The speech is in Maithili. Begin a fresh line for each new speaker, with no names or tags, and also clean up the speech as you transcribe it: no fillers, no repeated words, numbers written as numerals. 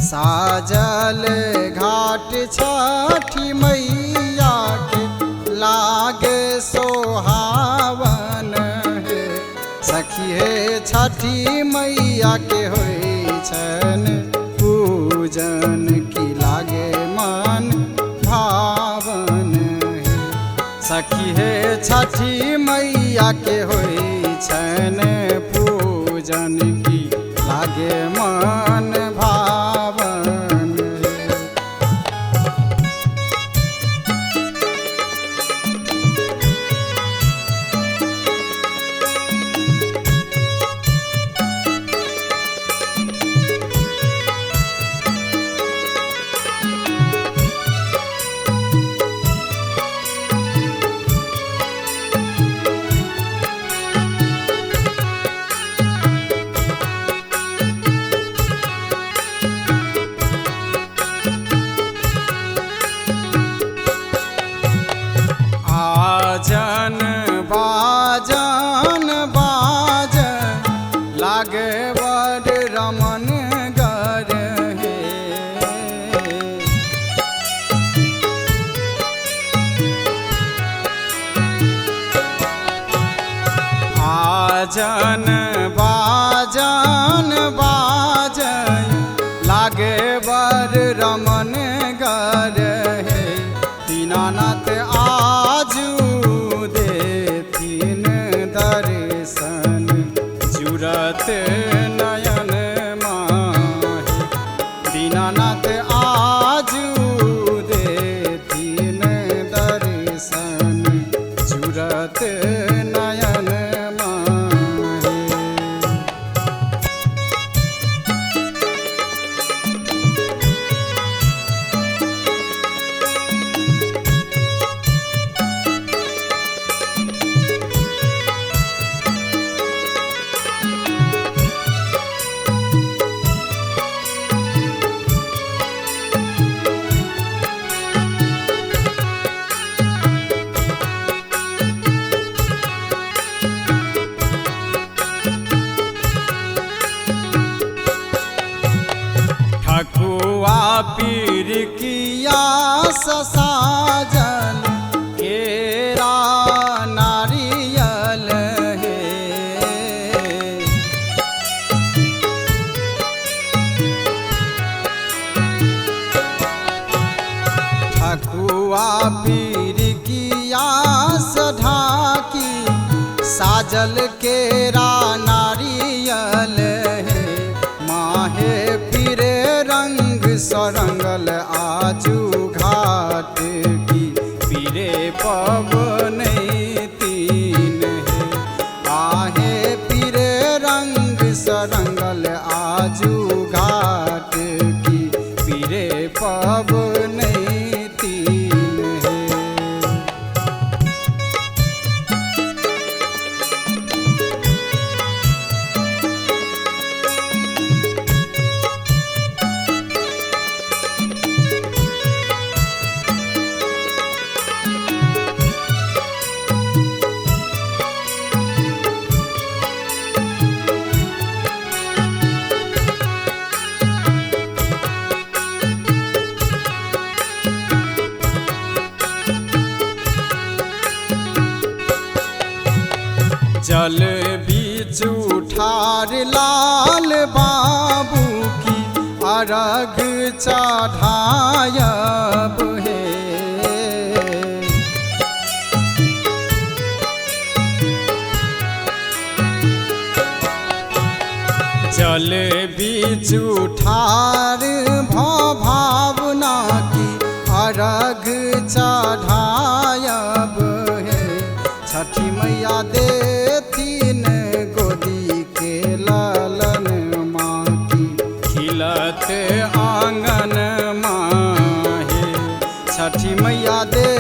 साजल घाट छठी मैया के लागे सोहावन हे। सखी हे छठी मैया के होइ छनि पूजन की लागे मन भावन हे। सखी हे छठी मैया के होइ छनि पूजन की लागे मन भावन हे। आजन बाजन बाज लागे बड़ रमन गर हे। आजन बाजन बाज लागे बड़ रमन गर हे। दीनानाथ आजू देथिन दर्शन जुरत नयन माहे। दीनानाथ आजू देथिन दर्शन जुरत नयन माहे। ठकुआ पीरकिया साजल केरा नारियल हे। ठकुआ पीरकिया ढाकी साजल केरा नारियल हे। माहे पीरे रंग सरंगल आजू घाट की पीरे पवन तीन हे। आहे पीरे रंग सरंगल आजू घाट की पीरे पवन तीन हे। जल बीच उठार लाल बाबू की अर्घ चढ़ायब हे। जल बीच उठार भावना की अर्घ चढ़ायब हे। छठी मैया देथिन गोदी के लालन माँ की खिलत आंगन माहे। छठी मैया दे